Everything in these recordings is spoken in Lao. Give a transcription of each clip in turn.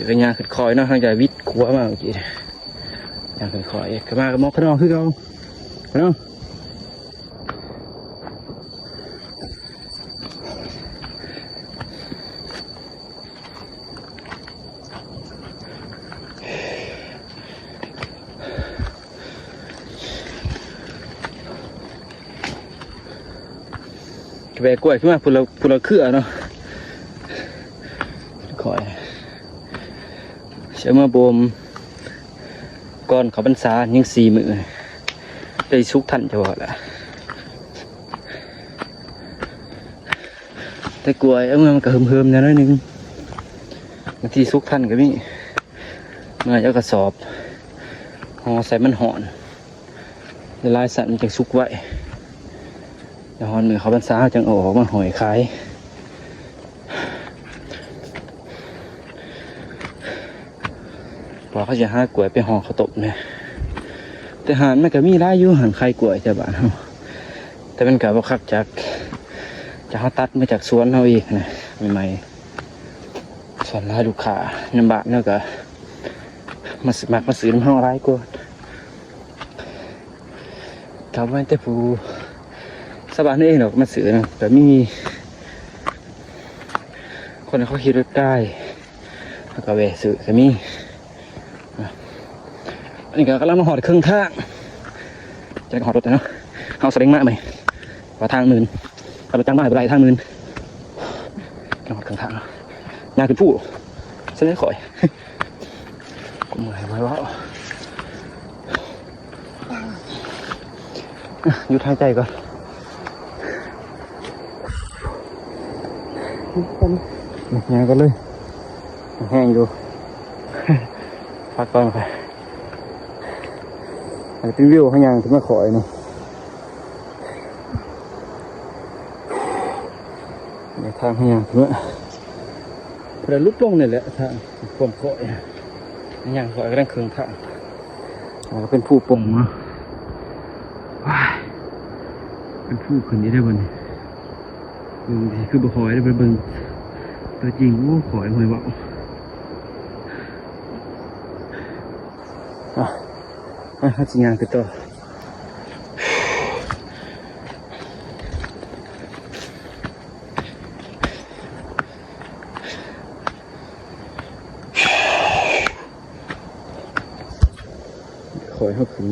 ກໍຍ່າງຂຶ້ນຄອຍເນາະ ຫຼັງຈາກວິດຂົວມາເມື່ອກີ້ ຍ່າງຂຶ້ນຄອຍ ກໍມາກັບໝວກກັນນັອກຄືເກົ່າເນາະ. ແບກກ້ວຍຂຶ້ນມາພຸ້ນລະ ພຸ້ນລະເຄືອເນາະ. ຂ້ອຍຊິເອົາມາບົ່ມກ່ອນເຂົ້າພັນສາ ຍັງສີ່ມື້ ໄດ້ສຸກທັນຈະບໍ່ລະ. ແຕ່ກ້ວຍເອົາມາມັນກໍເຫີມໆແດ່ໜ້ອຍໜຶ່ງ ບາງທີສຸກທັນກໍມີ. ເມື່ອເອົາກະສອບຫໍ່ໃສ່ມັນຮ້ອນ ຫຼາຍໆຊັ້ນມັນຈຶ່ງສຸກໄວ ແລ້ວຮອດມື້ເຂົ້າພັນສາເຮົາຈຶ່ງເອົາອອກມາຫ້ອຍຂາຍ. ວ່າເຂົາຊິຫາກ້ວຍໄປຫໍ່ເຂົ້າຕົ້ມແດ່ ແຕ່ຮ້ານມັນກໍມີຫຼາຍຢູ່ ຮ້ານຂາຍກ້ວຍແຖວບ້ານເຮົາ ແຕ່ມັນກໍບໍ່ຄັກຈາກ ຈາກເຮົາຕັດມາຈາກສວນເຮົາເອງນະ ໃໝ່ໆ. ສ່ວນຫຼາຍລູກຄ້ານຳບ້ານເຮົາກໍມາຊື້ ມັກມາຊື້ນຳເຮົາຫຼາຍກວ່າ ກໍບໍ່ແມ່ນແຕ່ຜູ້ຊາວບ້ານເອງດອກມາຊື້ນະ ກໍມີຄົນເຂົາຂີ່ລົດກາຍ ເຂົາກໍແວ່ຊື້ກໍມີ. ອັນນີ້ກໍກຳລັງມາຮອດເຄິ່ງທາງ ຈະຮອດລົດແລ້ວເນາະ ເຮົາສະເລັງມາໃໝ່ ວ່າທາງມື່ນ ຖ້າລົດຈັກມາບໍ່ໄດ້ ທາງມື່ນ. ຮອດເຄິ່ງທາງ ຍ່າງຂຶ້ນພູ ສະເລັງຂ້ອຍ ເມື່ອຍບໍ່ໄດ້ເວົ້າ ຢຸດຫາຍໃຈກ່ອນ ຍ່າງກ່ອນເລີຍ ແຮງຢູ່ ພັກກ່ອນໄປ. ອັນນີ້ເປັນວິວເຮົາຍ່າງຂຶ້ນມາຂ້ອຍນີ້ ນີ້ທາງເຮົາຍ່າງຂຶ້ນມາ ເພື່ອຫຼຸດລົງນີ້ແຫຼະ ທາງຄວາມຂ້ອຍ ຍ່າງຂ້ອຍກຳລັງເຄິ່ງທາງ ແລ້ວກໍເປັນພູປົ່ງເນາະ ວ້າຍ ເປັນພູຂຶ້ນອີກເດ້ບັດນີ້. ເບິ່ງຊິຄືບໍ່ຄ່ອຍໄດ້ໄປເບິ່ງຕົວຈິງ ໂອ້ ຂ້ອຍຫ້ວຍເວົ້າ ອ່ະ ອ່ະ ເຮົາຊິຍ່າງໄປຕໍ່ ຄ່ອຍເຮົາຂຶ້ນ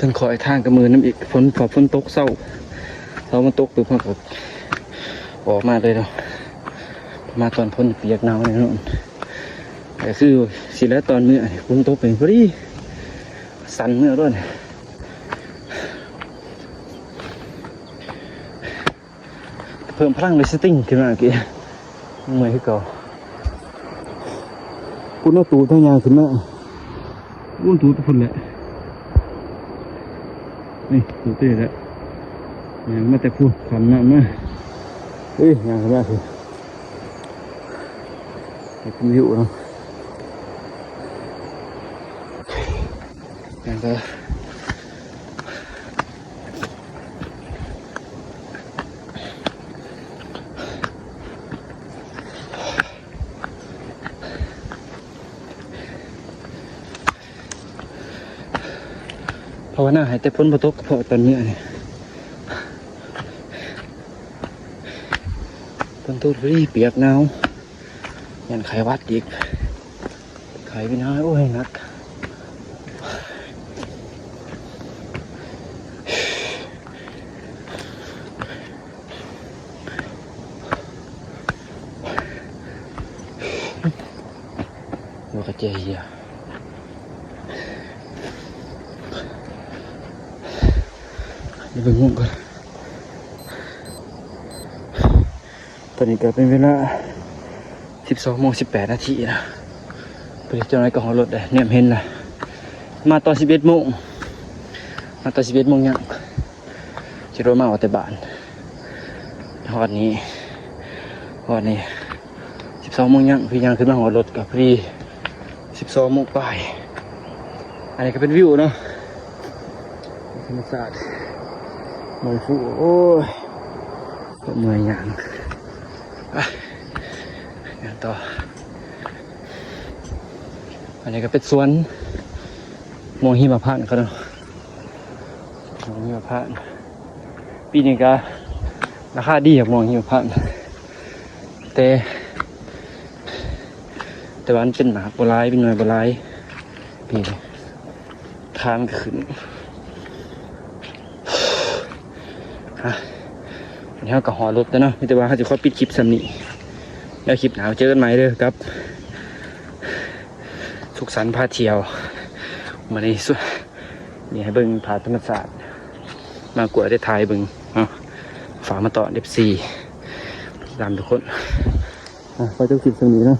ເທິງຂ້ອຍທາງກໍເມື່ອຍນຳອີກ ຝົນ ພໍຝົນຕົກເຊົ້າ ເຊົ້າມັນຕົກປຶບ ເຮົາກໍອອກມາເລີຍເນາະ ມາຕອນຝົນປຽກໜາວແນ່ນອນ ກໍຄືຊິແຫຼະ ຕອນເມື່ອນີ້ຝົນຕົກນີ້ພໍດີ ສັ່ນເມື່ອໂລດ ເພີ່ມພະລັງດ້ວຍສະຕິງຂຶ້ນມາເມື່ອກີ້ ເມື່ອຍຄືເກົ່າ ພຸ້ນເນາະ ຕູບທາງຍ່າງຂຶ້ນມາ ພຸ້ນ ຕູບພຸ້ນແຫຼະ ນີ້ ຕູບນີ້ແຫຼະ ຍ່າງມາແຕ່ພຸ້ນ ຂ້າມນ້ຳມາ ເອີຍ ຍ່າງຂຶ້ນມາພຸ້ນ ເຮັດວິວເນາະ. ພາວະນາໃຫ້ແຕ່ຝົນບໍ່ຕົກ ເພາະຕອນເມື່ອນີ້ ຝົນຕົກ ປຽກໜາວ ຢ້ານໄຂ້ຫວັດອີກ ໄຂ້ເປັນຫາຍ ໂອ້ຍ ໜັກ ຫົວກະແຈເຫຍ ດຽວເບິ່ງໂມງກ່ອນ ຕອນນີ້ກໍເປັນເວລາສິບສອງໂມງສິບແປດນາທີນະ ພໍດີ ຈັກໜ້ອຍກໍຮອດລົດແລ້ວ ແນມເຫັນລະ ມາຕອນສິບເອັດໂມງ ມາຕອນສິບເອັດໂມງຍັງ ຂີ່ລົດມາຮອດແຕ່ບ້ານ ຮອດນີ້ ຮອດນີ້ສິບສອງໂມງຍັງ ຄືຍ່າງຂຶ້ນມາຮອດລົດກໍພໍດີ ສິບສອງໂມງປາຍ. ອັນນີ້ກໍເປັນວິວເນາະ ທຳມະຊາດ ເມື່ອຍຟູ ໂອ້ຍ ເມື່ອຍຍ່າງ ໄປ ຍ່າງຕໍ່. ອັນນີ້ກໍເປັນສວນມ່ວງຫິມະພານເຂົາເນາະ ມ່ວງຫິມະພານ. ປີນີ້ກໍລາຄາດີ ໝາກມ່ວງຫິມະພານ ແຕ່ ແຕ່ວ່າມັນເປັນໝາກບໍ່ຫຼາຍ ເປັນໜ່ວຍບໍ່ຫຼາຍ ປີນີ້ ຄ່າມັນກໍຂຶ້ນ. ຮະ ອັນນີ້ເຮົາກໍຮອດລົດແລ້ວເນາະ ມີແຕ່ວ່າເຮົາຊິຂໍປິດຄລິບສ່ຳນີ້ ແລ້ວຄລິບໜ້າເຈີກັນໃໝ່ເດີ ກັບສຸກສັນພາທ່ຽວ. ມື້ນີ້ສຸ ນີ້ໃຫ້ເບິ່ງພາບທຳມະຊາດ ມາກວດໄດ້ຖ່າຍເບິ່ງເນາະ ຝາກມາຕ້ອນເອັຟຊີ ຕາມທຸກຄົນ. ອ່ະ ຂໍຈົບຄລິບສ່ຳນີ້ເນາະ